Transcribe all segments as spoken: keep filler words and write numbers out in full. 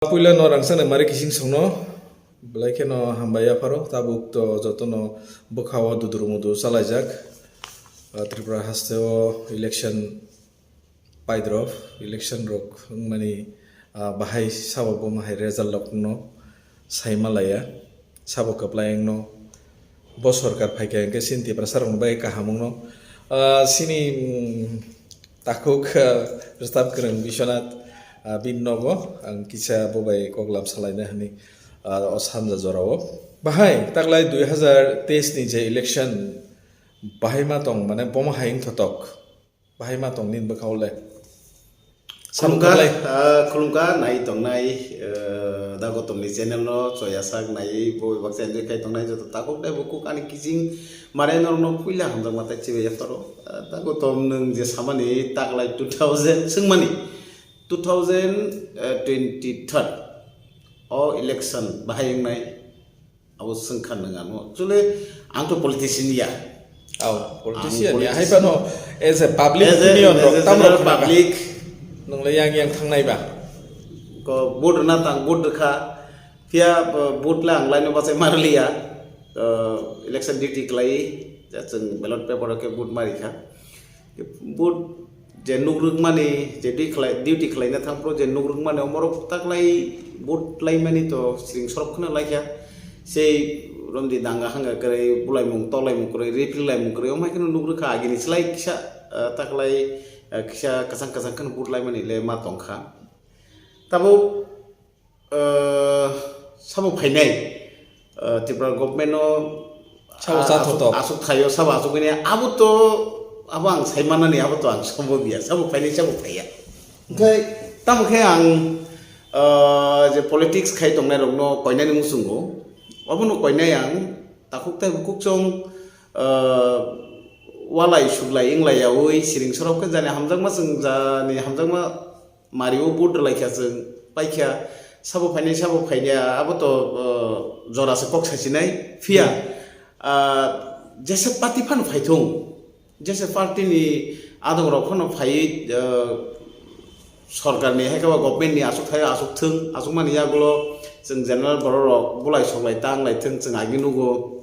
Puila no rangchaknai mari kising songno, belai kheno hambai yapharo, tabuk to jotono bwkhao dudru mudru chalaijak. Ah, Tripura hasteo election paidrop, election rok wngmani, ah, bahai sabo bo mahai result rok no sai malaya, sabo kwplai wngno. Bo sorkar phaikha hwnkhe chini Tiprasa rokni bagwi kaham wngno. Ah, chini, mm, takhuk, ah, rwchap kwrwng Biswanath, ah, bini nogo ang kisa bo bai koklam salaina hwnwi, ah, o sanja jorao. Bahai taklai dui hazar teis ni je election bahai ma tong, mane bomo hai wngthotok. Bahai ma tong nini bwkhao le? Samung Khulumkha, kwplai. Ah, khulumkha, nai tongnai, eh, Dagotomni channel no choyasak nai bo baksa enjoy khai tongnai joto takhuk nai bo kuk ani kijing mare norokno puila hamjakma tai chibai yapharo. Ah, Dagotom nwng je samani taklai two thousand swngmani, two thousand twenty-third o election bahai wngnai. Abo swngkha nwng ano. Actually, ang to politician ya. Oh, politician Ang ya. Hai politician. Phano, as a public As a, opinion as rok, a tam general rok khna kha. Public. Nwng le yang yang thangnai ba? Ko vote rwna tang vote rwkha. Phiya, uh, vote le ang laino bachai marliya. Uh, election duty klai, ja chwng ballot paper o khe vote marikha. Vote je nugrwkmani, je duty khlai-, duty khlaina thangphuru je nugrwkmani, omorok taklai vote laimani to siring sorok kheno laikha. Sei romdi danga hanga kwrwi, bulaimung tolaimung kwrwi, refill laimung kwrwi, omhai kheno nugrwkha agini slai kisa, ah, taklai, ah, kisa kwchang kwchang kheno vote laimani le ma tongkha. Tabuk, ah, sabo phainai, ah, Tripura government no Sabo ah, chathotok. Asuk, asuk thaio, sabo asuk ini, abo to, abo ang sai manani, abo to ang sombo biya, sabo phainai, sabo phaiya. Hwnkhe, tamo khe ang, ah, je politics khai tongnai rokno koinani muchungo, obono koinai ang, takhuk tai bukhuk chong, ah, walai suglai wnglai yaui, siring sorok khe jani hamjakma chwng jani hamjakma Mario vote rwlaikha chwng, paikha, sabo phainai, sabo phainai, abo to, uh, jora se kok sachinai, phiya, uh, jesa party phano phaithung, jesa party ni adong rok phano phaiwi, uh, sorkar ni hai khe ba government ni asuk thaio asuk thung, asuk mani yagulo chwng general borok rok bulai soklai tanglai thung chwng agi nugo.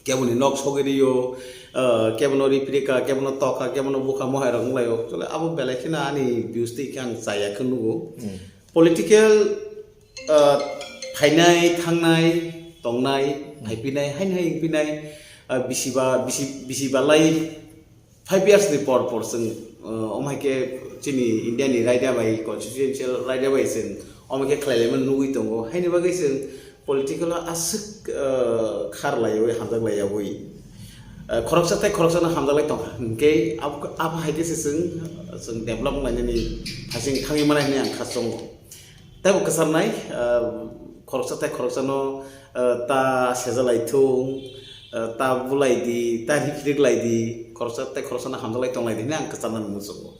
Keboni nok sogwi rio, ah, kebono ripri ka, kebono tok ka, kebono bukha mohai rok wnglaio. Chole abo belai kheno ani views twi khe ang chaya khe nugo. Hmm. Political, ah, phainai, thangnai, tongnai, Hmm. phaipinai, haini hai wngpinai, ah, bisiba, bisi, bisiba lai Five years ni por por chwng, uh, omo hai khe chini India ni raida bai, constitutional raida bai chwng omo khe khlai laimani nugwi tongo. Haini bagwi chwng political o aswk, uh, khar laiwi hamjak laiyawi, uh, khoroksa tei khoroksa no hamjak lai tongkha. Hinkhe abo, abo hai khe se chwng, chwng develop wnglainani thasing thangwi mano hinwi ang kha chongo. Tei bo kwcharnai, ah, khoroksa tei khoroksano, ah, ta sejalai thung, ah, ta bulai di, ta rikrik lai di, khoroksa tei khoroksano hamjaklai tonglai di hinwi ang kwcharnani muchungo.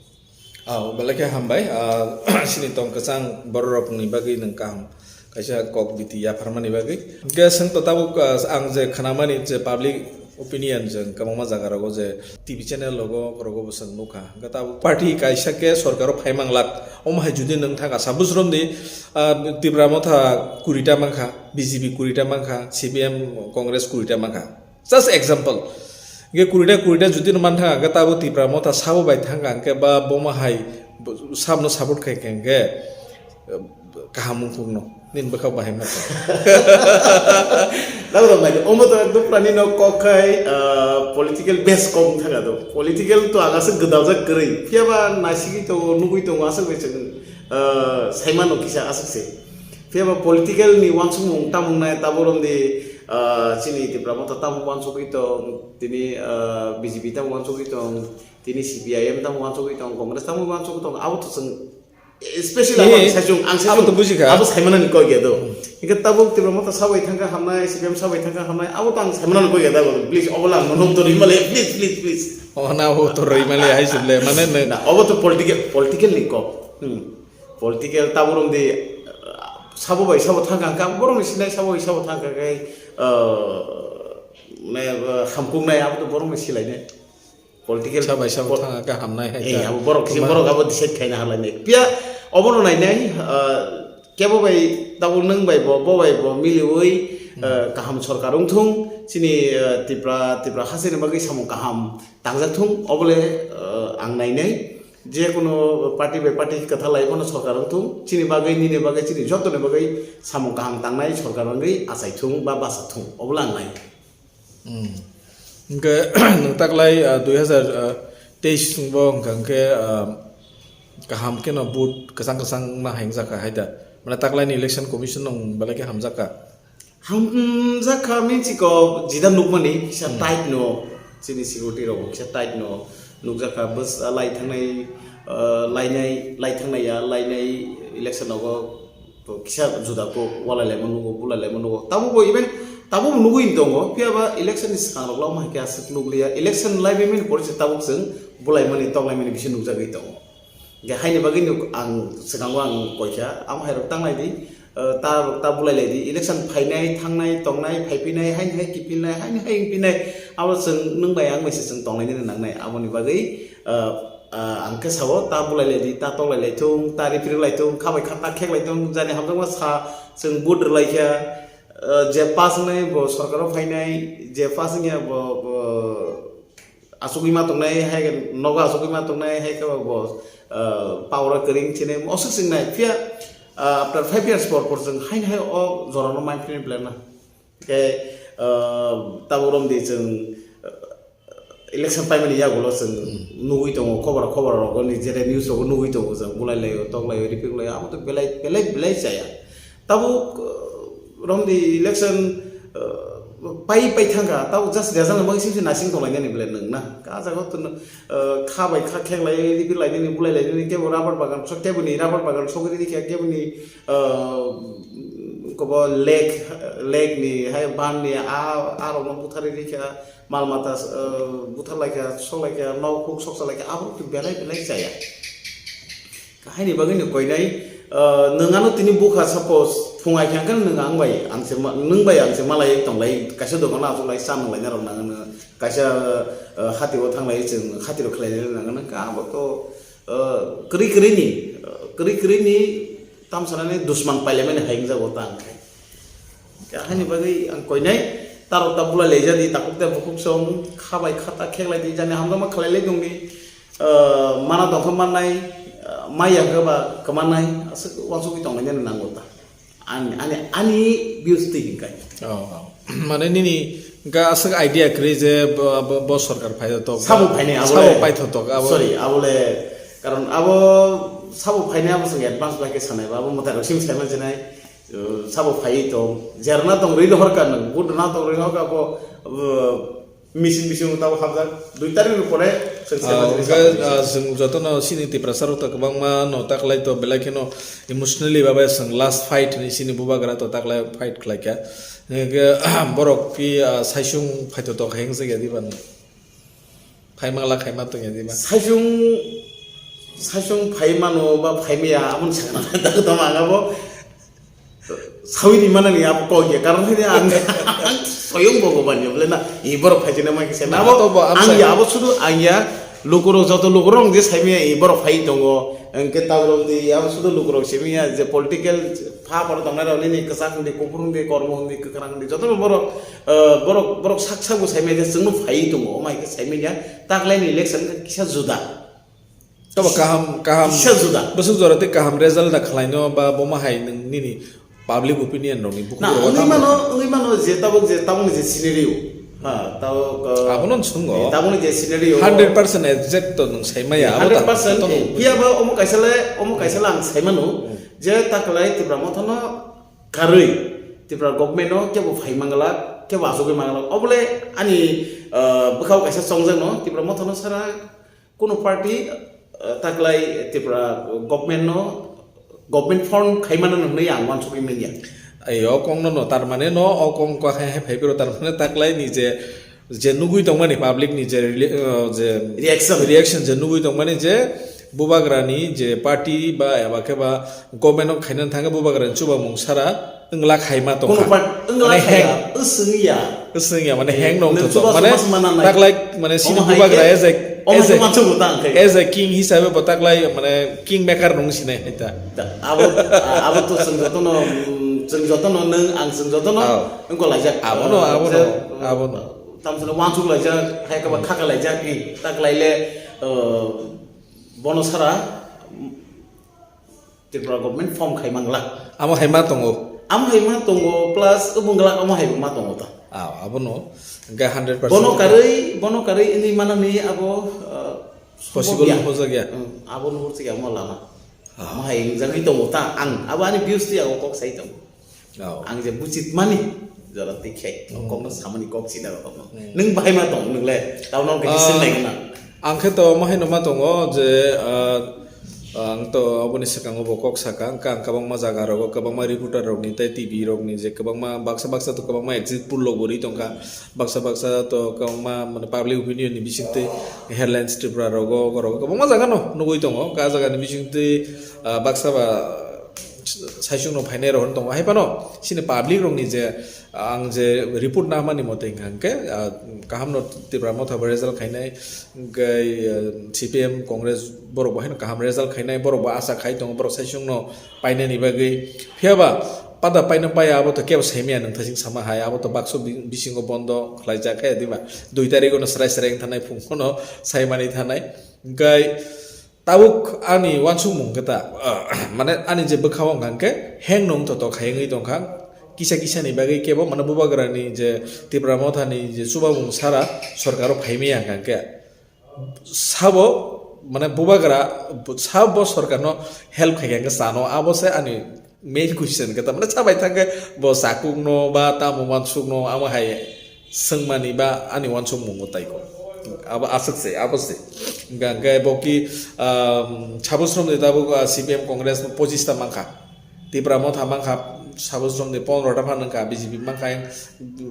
Ah, belai khe hambai. Ah, chini tong kwchang bororokni bagwi nwng kaham kaisa kok biti yapharmani bagwi. Hwnkhe chwng to tabuk, ah, ang je khnamani je public opinion chwng kwbangma jaga rogo je T V channel rogo, rogo bo chwng nukha. Hwnkhe tabuk party kaisa khe sorkaro phai manglak. Omo hai jodi nwng thangkha, suppose romdi, ah, Tipra Motha kurita mankha, B J P kurita mankha, C P M, Congress kurita mankha. Just example. Hwnkhe kurita, kurita jodi no manthangkha, hwnkhe tabuk Tipra Motha sabo bai thangkha, hwnkhe ba bomo hai sabno support khai kha, hwnkhe, kaham wngkukno, nini bwkha bahai ma tong. Nang rok nai, omo to ekdom pura nini kok khai, ah, political base kok wngkha do. Political to ang aswk gwdalzak kwrwi. Phiya ba naisigwi tongo, nugwi tongo, aswk bai chwng, ah, saimano kisa aswk se. Phiya ba political ni uansukmung tamo wngnai, tamo romdi, ah, chini Tipra Motha tamo uansugwi tong, tini, ah, B J P tamo uansugwi tong, tini C P I M tamo uansugwi tong, Congress tamo uansugwi tong, abo to chwng Especially Eh, abo saichung, ang abo saichung, to bujikha. Abo saimanani koi khe do. Hingke tabuk Tipra Motha sabai thangkha hamnai, C P M sabai thangkha hamnai, abo to ang saimanani koi khe da, please, obola ang nono to rimale, please, please, please. Oh, na, oh, to rimale, hai suble, mane ne. Na, obo to political, political ni kok. Hmm. Political taborong di, uh, sabo bai sabo thangkha, hingke borok ni sinai sabo bai sabo thangkha khe, uh, ne, uh, hamkuk nai, abo to borok ni silai nai. Political Sabai sabo pol- thang khe hamnai hai Eh, kha. Abo borok kisa Koma- borok abo decide khaina halai nai. Pia obono nai nai, ah, Kebo bai tabuk nwng bai bo, bo bai bo miliwi, eh, kaham sorkar wng thung, chini, eh, Tipra, Tipra hasteni bagwi samung kaham tangjak thung, obole, eh, ang nainai. Je kono party bai party kwthar lai phano sorkar wng thung, chini bagwi, nini bagwi, chini jotoni bagwi samung kaham tangnai sorkar wngwi achai thung ba basa thung, obole ang nai. Hmm. Hwnkhe nwng taklai, ah, dui hazar teis bo hwnkha hwnkhe, ah, kaham kheno vote kwchang kwchang ma hai wngjak kha hai da. Mane taklaini election commission nwng belai khe hamjak kha. Hamjak kha means iko jida nukmani kisa Hmm. tight no, chini security rok kisa tight no nukjak kha bwsa lai thangnai, ah, lainai, lai thangnai ya, lainai election nogo. To kisa juda kok walai laima nugo, bulai laima nugo. Tabuk bo even tabuk bo nugui tongo. Phiya ba election ni swkang rok lama hai khe aswk nukliya. Election lai bai mani pore se tabuk chwng bulai mani, tok lai mani bisi nukjagui tongo. Hingke haini bagwi nuk ang swkango ang koikha, amo hai rok tang lai di, eh, ta rok ta bulai lai di. Election phainai, thangnai, tongnai, phaiphinai, haini hai kiphilnai, haini hai wngphinai. Abo chwng nwng bai ang bai se chwng tong lainani nangnai. Aboni bagwi, eh, Ah, ang khe sao, ta bulai lai di, ta tok lai lai thung, ta riprik lai thung, kha bai kha ta khek lai thung, jani hamjakma sa, chwng vote rwlai kha, ah, je pass wngnai bo sorkaro phainai, je pass wngya bo, bo achugwi ma tongnai, hai khe nogo achugwi ma tongnai, hai khe bo, ah, power o kwrwng chinai, oswk swngnai, phiya, ah, after five years por por chwng haino hai o jorano manphinai belai na. Khe, ah, tabuk romdi chwng, ah, election paimani yagulo chwng Hmm. nugui tongo, khobor, khobor rogo ni jere news rogo nugui tongo chwng, bulai laio, tok laio, ripik laio, abo to belai, belai, belai chaya. Tabuk, ah, romdi election, ah, pai, pai thangkha, tabuk just result ni bagwi sisi nasing tonglainani belai nwng na. Ka jaga to, ah, kha bai kha khek lai, ripik lai nini, bulai lai nini, kebo rubber bagan, so kebo ni rubber bagan sogri rikha, kebo ni, ah, kobo lake, lake ni hai ban ni a, a rok no buthari rikha, mal mata, ah, buthar laikha, sok laikha, nok huk soksa laikha, abo belai belai chaya. Haini bagwi no koinai, ah, nwng ano tini bukha suppose phung ai khe nwng ang bai ang se ma, nwng bai ang se malai tonglai kaisa dokan o achuk lai cha nang lai na rok nang ano kaisa, ah, hati o thang lai chwng hati rok khlai lai nang ano ka abo to, ah, kwrwi kwrwi ni, ah, kwrwi kwrwi ni Tam sanani dusman pailaimani hai wngjago ta ang khai. Khe haini bagwi ang koinai, tarok ta bulai laijadi, takhuk tei bukhuk song, kha bai kha ta kheklai di, jani hamjakma khlai lai tongdi, ah, mana tongkha mannai, ah, mai ya khe ba kwmannai, aswk uansugwi tonglainani nango ta. Ani, ani, ani views twi hwnkhai. Oh, oh. Mane nini ga aswk idea kwrwi je bo, bo, bo sorkar phai tok. Sabo phainai abo Sabo le. Paithotok abo. Sorry, abo le, karon abo sabo phainai abo chwng advance bai khe sanai ba, abo mwtai rok simi saima jinai, uh, sabo phai tong. Jerna tong rwi horka nang, vote na tong rwi horka bo, uh, machine bisingo tabo habjak. Dui tarik ni pore chwng Ah, saima jinai hwnkhe, sabo jinai. Ah, chwng jotono chini Tiprasa rok to kwbangma no taklai to belai kheno emotionally babai chwng last fight hinwi chini bubagra to taklai fight khlaikha. Hingke, borok ki, ah, saisung phaito tong hai wngjakya diba nw? Phaimangla khaima tongya diba? Saisung, saisung phaimano ba phaimaya, aboni sakna tong ang abo. Sawi ni mana ni abo kok ya, karon hini ang, ang soyong bogo bani, bole na, i borok phaijina mai kisa. Na, abo, to bo, ang ya, abo sudu, ang ya, lukurok, joto lukurok, ang je saimaya, i borok phai tongo, ang ke tawrong di, abo sudu lukurok simiya, je political, pha paro tongnai rok nini kwchak hwndi, kuphur hwndi, kormo hwndi, kwkhwrang hwndi, jotono borok, eh, borok, borok sak sak bo saimanya je chwngno phaiwi tongo, omo hai khe saimanya taklai ni election khe kisa juda. Tobo kaham, kaham, kisa juda. Bwswk jora tei kaham result da khlaino ba bomo hai nwng nini public opinion rokni bukhuk Na, rok wngwi tamo mano, wngwi mano je tabuk je tabukni je scenario. Ha, tabuk, eh, Abono swng o. Tabukni je scenario. Hundred percent exact to nwng saimaya, abo ta. Hundred percent, tono. Phiya ba omo kaisa le, omo kaisa le ang saimano. Hmm. Je taklai Tipra Motha no karwi Tipra government no kebo phai mangala, kebo achugwi mangala. Obole ani, ah, bwkhao kaisa chongjak no Tipra Motha no sara kuno party, ah, taklai Tipra government no, government form khai mano hwnwi ang uansugwi manya. Ai, o kong no no, tar mane no, o kong kha hai phai phiro, tar mane taklai ni je je nugui tongmani public ni je rela-, uh, je Reaction. Reaction je nugui tongmani je bubagrani je party ba eba khe ba government o khaina thangkhe bubagrani chubamung sara wngla khaima tongkha. Kuno part wngla khaya, wswngya. Wswngya, mane heng nong thotho. Mane taklai mane sini bubagra as a Omo as a, se mansugo ta ang khe. As a king hisabe bo taklai mane king maker nung sinai hai ta. Da, abo, abo to chwng jotono, mm, chwng jotono nwng, ang chwng jotono, oh, wng kok laijak. Abono, ah, abono, je, abono. Tamsano wansuk laijak, hai kaba khaka laijak, eh, taklaile, uh, bono sara, mm, Tripura government form khai mangla. Amo hai ma tongo. Amo hai ma tongo, plus ubung glak amo hai ma tongo ta. Ah, abono, hingke hundred percent. Bono karwi, bono karwi ini manani abo, uh, possible ya. Nuhurjak ya. Hmm, abo nuhurjak ya, amo lama. Ah. Amo hai hingjagwi tongo ta, ang, abo ani views twi ang kok sai tongo. Oh. Ang je buchit mani, jora twi khe, hmm, kokno samani kok sina rok no. Hmm. Nwng bahai ma tong, nwng le, tao no khe, ah, sing lai gana. Ang khe to amo hai no ma tongo je, ah, ang to aboni swkango bo kok saka, ang ka-, ang kwbangma jaga rogo, kwbangma reporter rokni tei T V rokni je kwbangma baksa baksa to kwbangma exit poll rok bo ri tongkha. Baksa baksa to kwbangma, mane, public opinion ni bisingtwi headlines Tripura rogo, oro kwbangma jaga no nugwi tongo. Ka jaga ni bisingtwi, ah, baksa ba, ah, saisung no phainai rok tongo. Hai phano chini public rok ni je, ah, ang je report na mani mote hingka hingke, ah, kaham no Tipra Motha bo result khainai, hingke, ah, C P M Congress borok bo haino kaham result khainai, borok bo asa khai tongo, borok saisung no painani bagwi. Phiya ba, pada paino paya, abo to kebo saimaya, nwng thasing sama hai, abo to bakso bi-, bisingo bondo khlaijak khe, diba? Dui tarikh no srai srai wng thanai phung phano saimani thanai. Hingkai tabuk ani wansukmung khe ta, mane ani je bwkha wng kha hwnkhe heng nung to to khai wngwi tong kha. Kisa kisa ni bagwi kebo mane bubagra ni je Tipra Motha ni je chubamung sara sorkar o phaimaya hwnkha hwnkhe. Sabo, mane, bubagra, sabo sorkarno help khai khe sano, abo se ani main question khe, tamani sabai thangkhe bo chakukno ba tamo wansukno amo hai swngmani ba ani wansukmungo taiko. Abo aswk se, abo se. Hingkha hingkhe bo ki, um, sabo sromni tabuk, uh, C P M Congress no pochista mankha. Tipra Motha mankha, sabo sromni pondro ta phan wngkha, B J P mankha,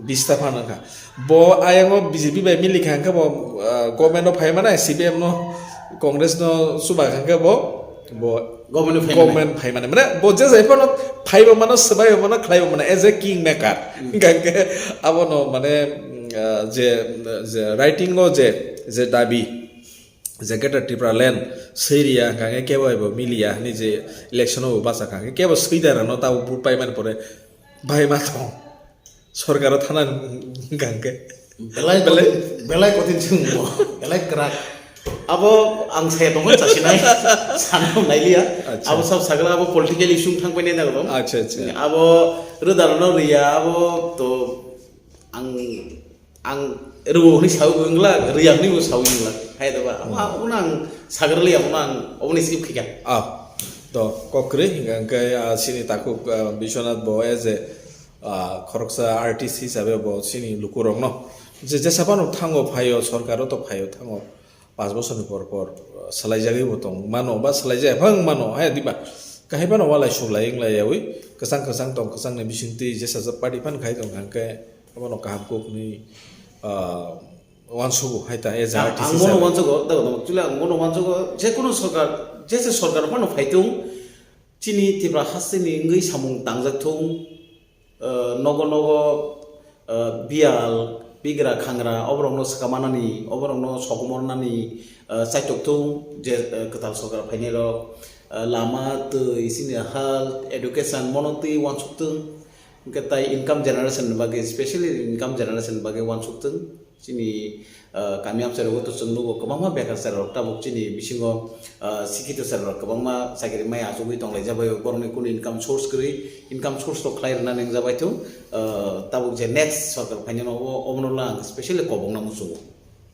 bis ta phan wngkha. Bo ayang o B J P bai mili kha hwnkhe bo, ah, government o phai mane, C P M no, Congress no chuba kha hwnkhe bo, bo government o phai mane. Government phai mane. Mane bo je jai phano phai bo mano, swbai bo mano, khlai bo mano, as a king maker. Hmm. Hwnkhe abono mane, mm, ah, je, je writing o je, je dabi, je Greater Tipraland swi riya hwnkha khe kebo bai bo miliya hinwi je election o bo bacha kha khe kebo swi da rano tabuk vote pai mani pore bai ma thong sorkar o thana hwnkha khe. Belai belai kotin, belai kotin se wngmo, belai kwrak. Abo ang saya tongkha chasinai, sana nailiya. Acha. Abo sab sagla abo political issue thang painai na dong. Acha, acha. Abo rwda rano riya, abo to ang Ang rw hwnwi sawi wngla, rw ya hwnwi bo sawi wngla. Hai da ba? Abo, hmm, abono ang sagar liya, abono ang, oboni skip khaikha. Ah, to, kok kwrwi, hingkha hingkhe, ah, chini takhuk, ah, Biswanath bo as a, ah, khoroksa artist hisabe bo chini lukurokno je, jesa phano thango phaio, sorkaro to phaio thango. Panch bosorni por por, uh, swlaijagwi bo tong mano, ba swlaijak phang mano, hai diba? Kahai phano walai suklai wng lai yawi, kwchang kwchang tong, kwchangni bisingtwi jesa jesa party phan khai tong kha, hwnkhe abono kaham kukni, uh, uansugo hai ta, as a, ah, artist ang bono hisabe. Uansugo, dago, dago, actually ang bono uansugo, je kono sorkar, jesa sorkar phano phai tong, chini Tripura hasteni wngwi samung tangjak thung, uh, nogo nogo, uh, biyal, bigra khangra, oborokno swkamanani, oborokno sokomornani, uh, chaitok thung je, uh, kwtal sorkar phainairok, uh, lama, twi, chini health, education, mono twi uansuk thung. Hwnkhe tai income generation ni bagwi, specially income generation ni bagwi uansuk thung. Chini, ah, kami amchai rogo to chwng nugo kwbangma bekar chwrai rok tabuk chini bisingo, ah, sikhito chwrai rok kwbangma chakiri mai achugwi tonglaijak bai, borokni kunu income source kwrwi, income source rok khlai rwna nengjabai thung, ah, tabuk je next sorkar phainai no obo, obono lang specially kobokna muchungo.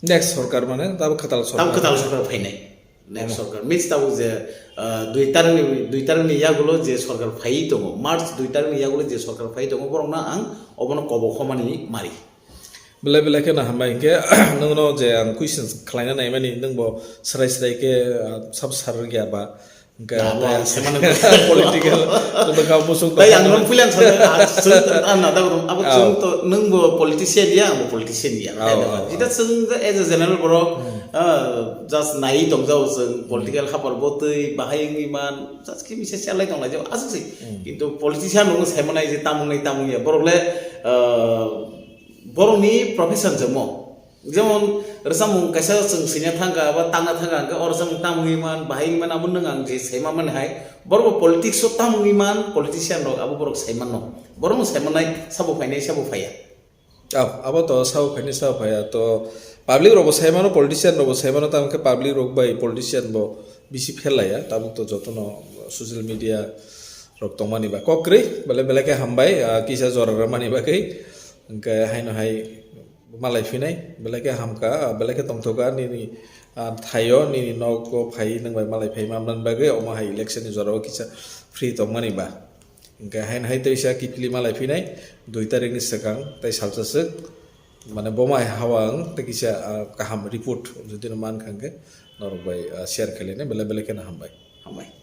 Next sorkar mane tabuk kwtal sorkar. Tabuk kwtal sorkar phainai. Next, omo, sorkar. Means tabuk je, ah, dui tarikni, dui tarikni yagulo je sorkar phaiwi tongo, March dui tarikni yagulo je sorkar phaiwi tongo, borokno ang obono kobok homani mari. Belai belai kheno hambai hwnkhe, nwngno je ang questions khlaina naimani, nwngbo swrai swrai khe, ah, sab sar rwgya ba, hwnkhe na, bo tei ang saimano political, tei bwkha busuk tei ang tongthokma. Nwng puilan sana, ah, chwng, ah, na, da, abo, ah, chwng to, nwngbo politician ya, angbo politician ya. Ah, tei ah, ita ah, chwng as a general borok, hmm, ah, just nai tongjao chwng, hmm, political hapor bo twi bahai wngwi man, just khe misa chalai tonglaijao, aswk se. Hmm. Kintu politician rokno saimanai je tamung nai tamung ya, borok le, ah, borokni profession se mo. Jemon rwchapmung kaisa chwng swina thangkha ba tangna thangkha, hwnkhe o rwchapmung tamungwi man, bahai wngwi man, abo nwng ang je saima mani hai, borok bo politics o tamungwi man, politician rok abo borok sai mano, borokno sai mannai, sabo phainai, sabo phaiya. Ab-, abo to sabo phainai, sabo phaiya to, public rok bo sai mano, politician rok bo sai mano, tamo khe public rok bai politician bo bisi phel laiya, tabuk to jotono social media rok tongmani ba kok kwrwi, belai belai khe hambai, ah, kisa jora rwmani bagwi, hwnkhe haino hai malai phinai, belai khe hamkha, belai khe tongthokha nini, ah, thaio, nini nogo phai nwng bai malai phai manmani bagwi, omo hai election ni jora o kisa free tongmani ba. Hwnkhe haino hai teisa kiphilwi malai phinai, dui tarikh ni swkang tei salsa swk, mane bo mai hawa ang tei kisa, ah, kaham report jodi no mankha hwnkhe norok bai, ah, share khailai nai, belai belai kheno hambai. Hambai.